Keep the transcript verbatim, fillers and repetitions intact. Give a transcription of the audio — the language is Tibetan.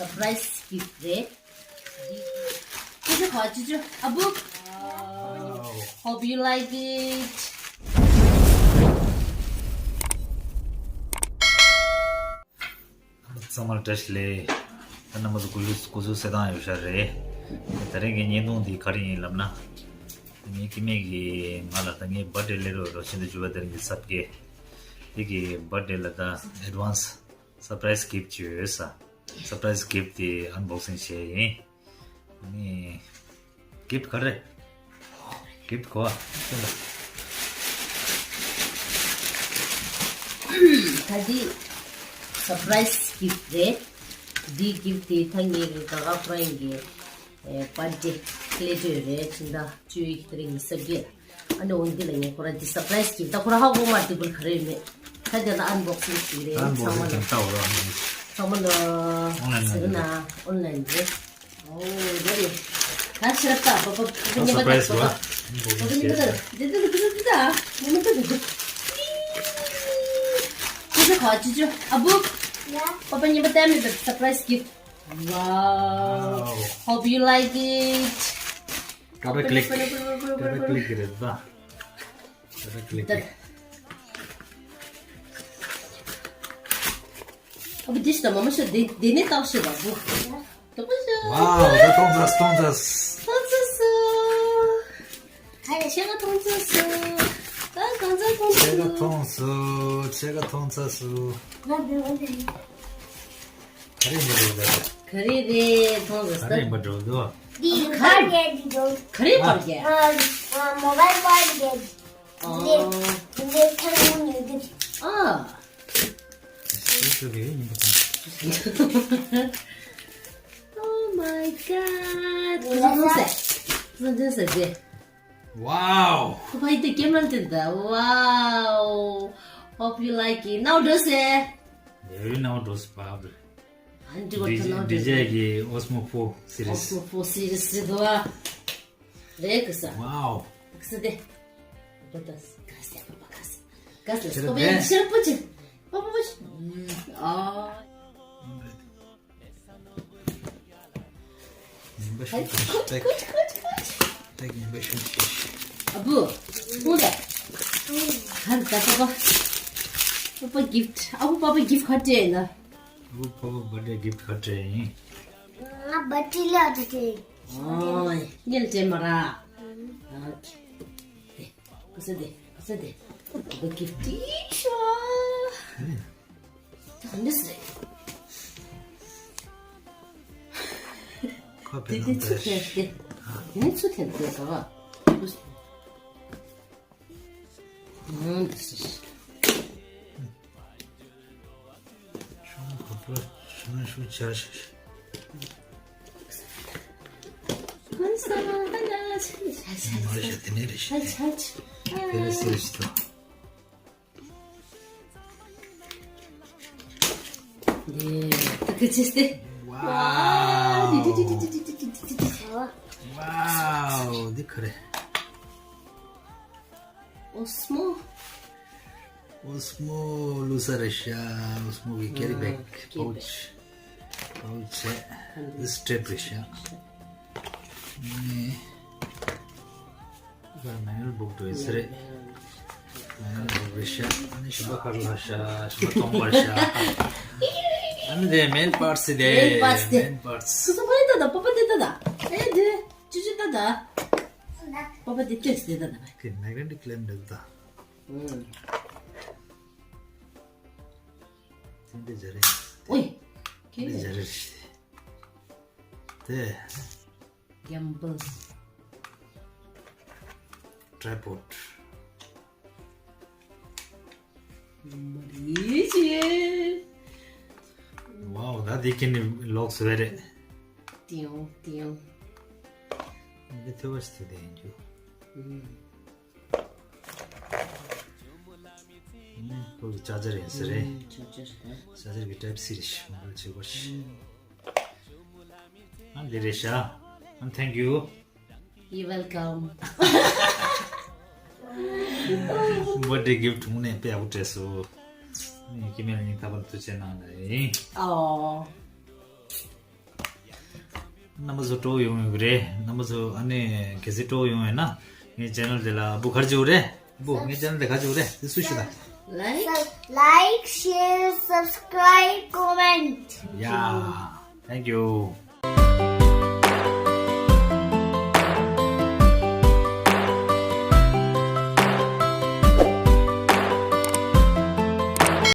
surprise gift རེད། ཅི་ཅི་ག་ཅི་ཅི་ཨ་བུ། Hope you like it. ཚང་མར་བཀྲ་ཤིས་བདེ་ལེགས། ད་རྣམ་པ་ཚོ་སྐུ་གཟུགས་སྐུ་གཟུགས་གསལ་ཐང་ཡོད་ཤག་རེད། ད་རིང་གི་བརྙན་ཐུང་འདི་ག་རེ་ཡིན་ལབ་ན། ངའི་སྐྱེ་དམན་གྱིས་ང་ལ་ད་ངའི་birthday སླེབས་རོགས་རོགས་ཕྱི་ཟླ་བཅུ་པ་ད་རིང་གི་གཟའ་བརྒྱད། དེ་གི་birthday ལ་ད་advance surprise gift ཅིག་ཡོད་ས། surprise gift དེ་unboxing བྱས་ཡིན། ནི། gift ག་རེ། gift གོ་བ། ད་འདི་surprise gift རེད། འདི་gift དེ་ད་ངའི་གི་ག་ག་friend གི་ཨེ་birthday སླེབས་རེད། ཕྱི་ཟླ་བཅུ་ཡི་ཚེས་ཉི་ཤུ་རྩ་བརྒྱད། ཨ་ནི་འོ་འདི་ལ་ངས་ཁོ་རང་འདི་surprise gift ད་ཁོ་རང་ཧ་གོ་མ་ཐུབ་པར་ག་རེ་ཡོད་མེད། ད་དེ་ལ་unboxing བྱེད་ཀྱི་རེད། ཚང་མ་unboxing ལ་ད་འོ་རང་ཚང་མ་ལ་online ལ་ན་online རེད། ཨོ་རེད་རེད། ད་ཕྱི་རབ་ད་པ་པ་པ་ཉི་མ་ད་surprise པ་པ་པ་ཉི་མ་ད་འདི་འདི་འདི་འདི་ད་ཉི་མ་ད་འདི་འདི་ཅི་ཅི་ག་ཅི་ཅི་ཨ་བུ། པ་པ་ཉི་མ་ད་མི་ད་surprise gift. Wow. Hope you like it. Double click. Double click རེད་ད། Double click. ད། ཨ་བུ་འདི་ཞིག་ད་མ་མ་ཤོད་འདི་འདི་ནས་བཏགས་ཤོད་ད་བུ། ད་བུ་ཤོད། Wow ད་མཐོང་ཚར་མཐོང་ཚར། མཐོང་ཚར་སོང་། ཧ་ལས་ཤེས་ག་མཐོང་ཚར་སོང་། ད་གང་ཚར་མཐོང་ཚར་སོང་། ཤེས་ག་མཐོང་སོང་། ཤེས་ག་མཐོང་ཚར་སོང་། ང་འདི་འོ་འདི། ག་རེ་ཡིན་པ་འགྲོ་འདུག་ག་རེ་རེད་མཐོང་ཟེར་ས། ག་རེ་ཡིན་པ་འགྲོ་འདུག་ག་རེ་ཡིན་པ་རྒྱལ། ཨ། ཨ། mobile པར་རྒྱལ། ཨ། འདི་འདི་ཐལ་མོ་ཉོ་རྒྱུ། ཨ། ཤེས་ཚོད་ཀྱི་ཡིན་པ་དང་། Oh my god. ཁོ་ཚོ་ཟེར། ཁོ་ཚོ་ཟེར་ཏེ། Wow. ཁོ་ཕ་ཡི་དེ་ཀེམ་ར་དེ་ད། Wow. Hope you like it. Now do say. Very now do spab. ཨ་འདི་བ་ད་ནང་འདི་རྗེས་ཀྱི་Osmo four series. Osmo four series རེད་དོ། རེད་གི་ས། Wow. གི་ས་དེ། བ་ད་ག་ས་བ་ག་ས། ག་ས་ཤེར་པོ་པེ་ཤེར་པོ་ཅི། པོ་པོ་པོ་ཅི། ཨ། ཉིན་པ་ཤོད་ཀྱི་སྟེགས། སྟེགས་ཉིན་པ་ཤོད་ཀྱི། ཨ་བུ། ཧུང་ད། ཧན་ད་པ་པ། པ་པ་gift ཨ་བུ་པ་པ་gift ག་སྤྲད་ན། ཨ་བུ་པ་པ་birthday gift ག་སྤྲད་ཡིན། ང་battery ལ་སྤྲད། ཨོ་ཉིན་སྤྲད་མ་ར། ཨོ་ཁེ། ཀུ་ས་དེ་ཀུ་ས་དེ། པ་པ་gift ཤོ། ད་འདི་སེ། ཁ་དེ་དེ་ཚུ་ཐེན་དེ། དེ་ནི་ཚུ་ཐེན་དེ་ག་བ། ཨང་འདི་སེ། ཆུང་ཁོ་པ་ཆུང་ཤུ་ཆ་ཤ་ཤ། ཁོན་ས་ཧ་ལ་ཆ་ཆ་ཆ་མ་རེད་ཤ་དེ་ནས་རེད་ཤ། ཆ་ཆ་ཆ། དེ་རེད་སེ་རེད་ཤ་ད། ད་ག་ཅི་སྟེ། Wow. Wow འདི་ག་རེ། Osmo. Osmo བླུགས་ས་རེད་ཤག Osmo གི་carry bag. ཨ། carry bag. pouch. pouch བྱས། འདི་strap རེད་ཤག་ནི། ད་manual book འགྲོ་ཡི་ས་རེད། manual book རེད་ཤག་ཨ་ནི་ཞིམ་པ་ཁར་ལ་ཤག་ཞིམ་པ་སྟོང་པར་ཤག་ཨ་ནི་དེ་main parts དེ། main parts དེ། main parts. སོ་སོ་ཕ་ཡི་ད་ད་པ་པ་དེ་ད་ད། ཨེ་དེ། ཅུ་ཅུ་ད་ད། པ་པ་དེ་ཅོས་དེ་ད་ད། ཁེ་magnetic clamp འདྲ་ད། ཨུམ། དེ་འདྲ་སྦྱར་རེད། ཨོའི། ཁེ་འདྲ་སྦྱར་རེད། དེ། gamble. tripod. མ་རེད་ཅེ། Wow ད་དེ་ཁེ་ནི་ལོག་སོ་བས་རེད། ཏིའོ་ཏིའོ། འདི་ཐོས་པ་ཞིག་ཐོས་དེ་ཡིན་རྒྱུ། ཨུམ། ཨུམ། ཁོ་གི་charger ཡིན་ས་རེད། ཨུམ། charger རེད། charger གི་type C རེད། མ་འགྲོ་བྱེད་པ་ཞིག་ཨུམ། ཨ་འདི་རེད་ཤག་ཨ་thank you. You're welcome. birthday gift དངོས་གནས་དཔེ་ཡག་པོ་སྤྲད་སོང་། ངས་སྐྱེ་དམན་ལ་སྙིང་ཐག་པ་ནས་ཐུགས་རྗེ་གནང་ལ་ཡིན། ཨོ། རྣམ་པ་ཚོ་སྤྲོ་ཡོང་ཡོང་གི་རེད། རྣམ་པ་ཚོ་ཨ་ནི་གལ་སྲིད་སྤྲོ་ཡོང་ཡོད་ན་ངའི་channel དེ་ལ་ཨ་བུ་ག་རེ་བྱེད་དགོས་རེད། ཨ་བུ་ངའི་channel དེ་ག་རེ་བྱེད་དགོས་རེད། དེ་སུ་ཞུ་ད། Like, share, subscribe, comment. Yeah, thank you.